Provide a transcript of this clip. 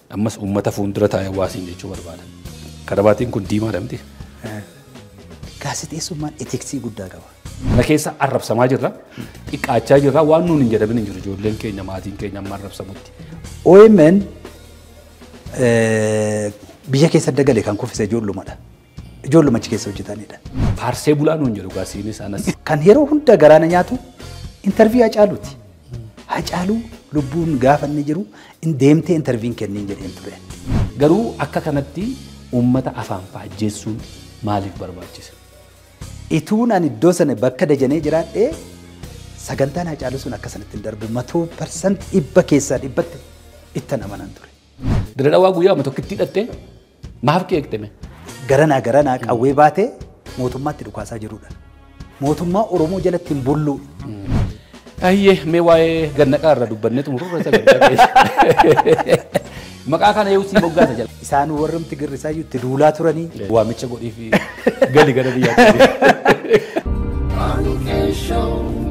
Ammas uummata fuuldura taa'ee hawaasiin jechuu barbaada. Karabaatiin kun diimaadha miti. Gaazexeessummaan etiksii guddaa qaba. Kana keessa arrabsamaa jirra. Xiqqaachaa jirra. Waan nuun hin jedhamin hin jiru. Ijoolleen keenya maatiin keenya amma arrabsamutti. OMN biyya keessa dagale kan kuffise ijoollumadha. Ijoolluma achi keessa hojjetanidha. Faarsee bulaa nuun jedhu gaasiinis anas. Kan yeroo hunda garaana nyaatu interview Hacaaluuti. Hacaaluu lubbuun gaafa inni jiru in deemtee interviin kenniin jedheen ture. Garuu akka kanatti uummata afaan faajjeessuun maaliif barbaachisa? Ituun ani iddoo sana bakka dajanee jiraadhee sagantaan Hacaaluu sun akka sanatti hin darbu 100% 100% ittan amanan ture. Dirree Dhawaa guyyaa amma tokkitti hidhattee maaf qeeqxeme? Garanaa garanaa qawwee baatee mootummaatti dhukaasaa jirudha. Mootummaa Oromoo jalatti hin bullu. Ayyee mee waa'ee gannaqaa irraa dubbannee xumururra sagantaa keessa. Maqaa kana yoo sii moggaasa jala. Isaan warrumti girrisaa itti duulaa turanii. Waamicha godhii fi gali gara biyyaatti. Show.